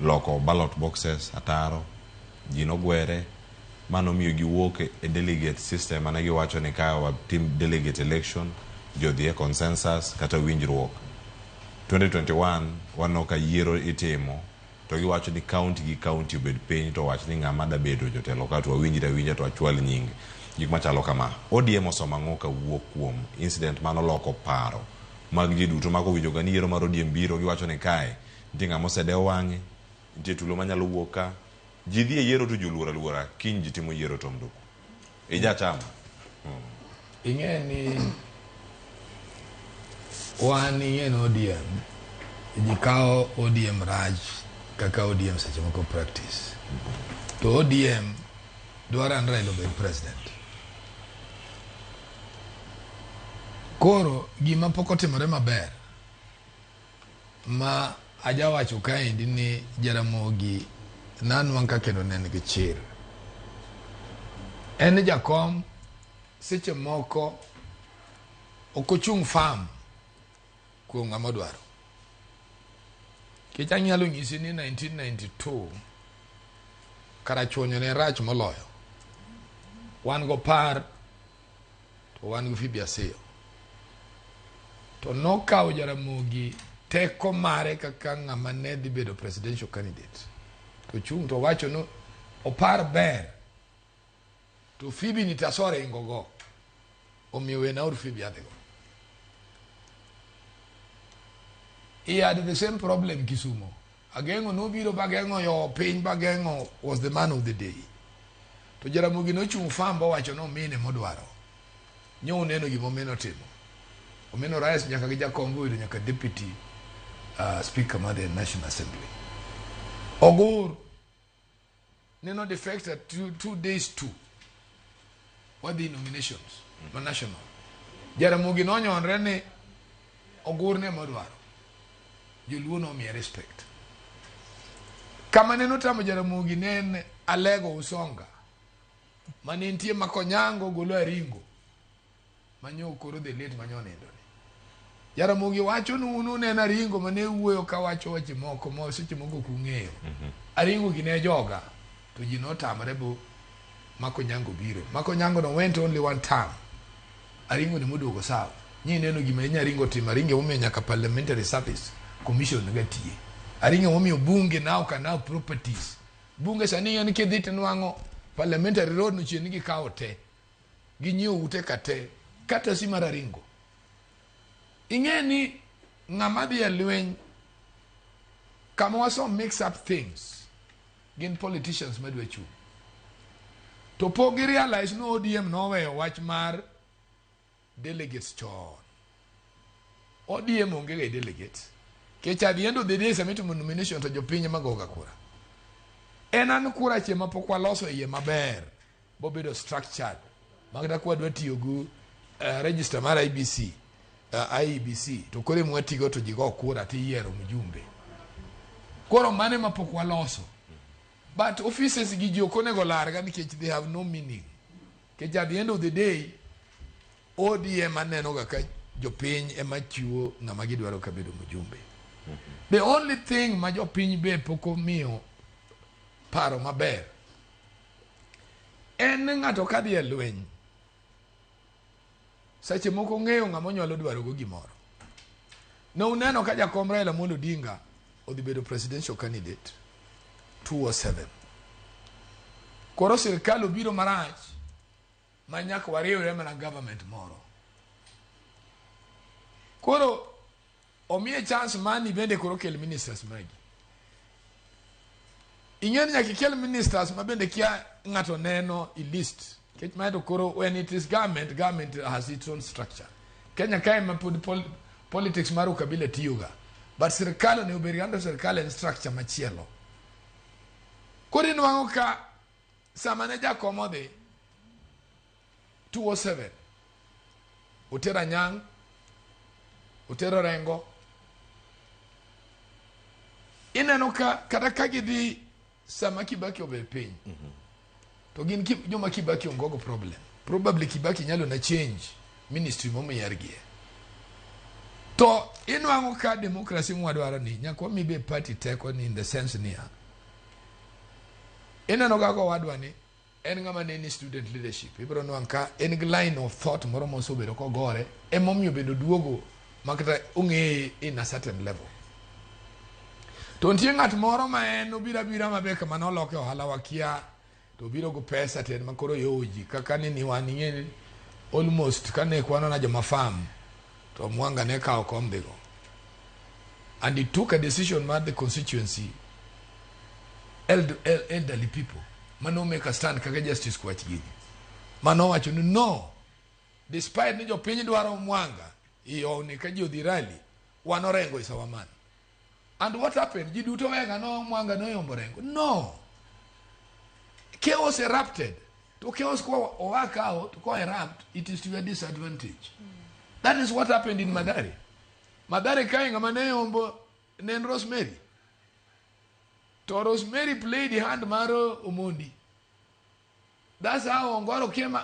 loko ballot boxes ataro, ji nogwere, ma nomiyo giwuok e delegate system mane giwacho ni ka watim delegate election, ji odhi e consensus kata winjruok. 2021 waneno ka yiero itimo to giwacho ni county gi county obed piny to owach ni ng'ama da bedo jotelo ka to wawinjre awinja to wachwal nying. Gik machalo kama. ODM osomo ang'o kawuok kuom incident manoloko paro mag ji duto ma kowinjo ga ni yiero mar ODM biro giwacho ni kae nitie ng'ama osedew wang'e, nitie tulo manyalo wuok ka. Ji dhi e yiero to ji oluor aluora, kiny ji timo yiero to Mduku. Ija chama. Ing'e ni wan ing'e ni ODM ji kawo ODM rach kaka ODM seche moko practice. To ODM dwaro ni Raila obed president. Koro gima pok otimore maber ma ajawacho kaendi ni Jaramogi nanwang' ka kendo ne en gi chir. En ni jakom seche moko ok ochung' firm kuom ng'ama odwaro. Nikech anyalo nyisi ni 1992 karachuonyo ne rach moloyo. Wan gopar to wan gi Phoebe Asiyo. To nokawo Jaramogi teko mare kaka ng'ama ne dhi bedo presidential candidate. To chung' to wacho ni opar ber to Phoebe ni tasoringo go. Omiyo wena ur Phoebe adhigo. He had the same problem Kisumo. Ageng'o nobiro bageng'o yo piny bageng'o was the man of the day. To Jaramogi nochung' farm bowacho ni omine modwaro. Nyo uneno gima omino otimo. Omino rise nyaka gi jakom bobedo nyaka deputy speaker mar the National Assembly. Ogur neno defect at 2 days to wadhi nominations ma national. Jaramogi nonyonre ni Ogur ne modwaro. Joluo nomiye respect. Kama ne notamo Jaramogi ne en Alego Usonga mane nitie Makonyango golo Aringo manyo koro the late manyo nindo ni. Jaramogi wacho ni un uneno Aringo mane wuoyo kawacho weche moko ma seche moko ok ung'eyo. Aringo gi ne joga to ji notamre bo Makonyango biro. Makonyango no went only one term. Aringo ni moduogo south. Nyi neno gima inya Aringo timo. Aringo emomiyo nyaka Parliamentary Service Commission ga tiye. Aringo emomiyo bunge now can have properties. Bunge sani en kidhi tinwang'o Parliamentary Road no chien gikawo te. Ginyiewo ute ka te. Kata si mar Aringo. Ing'e ni ng'ama dhi e lweny kama waso mix up things gin politicians madwa chung'. To pok gi realize ni ODM noweyo wach mar delegates chon. ODM onge ga delegates. Kech at the end of the day sama itimo nomination to jopiny ema goga kura. En an kura achiel ma pok waloso iye maber bobedo structured makata kwa dwa tiyo gi register mar IBC IEBC to koro ema watigo to ji go kura tiyiero mjumbe. Koro mano ema pok waloso. But offices gi ji ok onego larga nikech they have no meaning. Nikech at the end of the day ODM aneno ga ka jopiny ema chiwo ng'ama gidwaro ka bedo mjumbe. The only thing ma jopiny be pok omiyo paro maber en ni ng'ato kadhi e lweny seche moko ng'eyo ng'ama onyalo dwaro go gimoro. Ne uneno ka jakom Raila Amolo Odinga odhi bedo presidential candidate 2007. Koro sirkal obiro marach ma nyaka wariwre mana government moro. Koro omiye chance mani bende koro kel ministers magi. Ing'e ni nyaka ikel ministers ma bende kia ng'ato neno i list. Nikech mae to koro when it is government, government has its own structure. Kenya kae ma pod politics mar ukabila tiyoga. But sirkal onego bed under sirkal en structure machielo. Koro inwang'o ka sama ne jakom odhi 207 otero Anyang', otero Rengo. Ineno ka kata ka gidhi sama Kibaki obe piny to gin joma Kibaki onge go problem. Probably Kibaki nyalo na change ministry momiyergie. To inwang'o ka democracy mwadwaro ni nyaka wami be party teko ni in the sense niya. Ineno kaka owadwa ni en ng'ama ne ni student leadership. Ibiro nwang' ka en gi line of thought moro mosebedo kogore emomiyo bende oduogo makata ong'eye in a certain level. To nitie ng'at moro ma en obiro abira maber kama noloke ohala wakia to obiro go pesa to en ma koro yowo ji kaka ni ni wan ing'e ni almost kane kwano na joma farm to Mwanga ne kawo kom dhigo and he took a decision mar the constituency elderly people mano make a stand kaka Justice Kwach gini mano wacho ni no despite ni jopiny dwaro Mwanga iowni ka ji odhi rally wan Orengo is our man. And what happened? Ji duto wega no Mwanga noyombo Orengo. No. Chaos erupted. To chaos ko oa out, ko erupt, it is to your disadvantage. That is what happened in Mathare. Mathare kae ng'ama ne yombo ne en Rosemary. To Rosemary played hand mar Omondi. That's how Ongoro came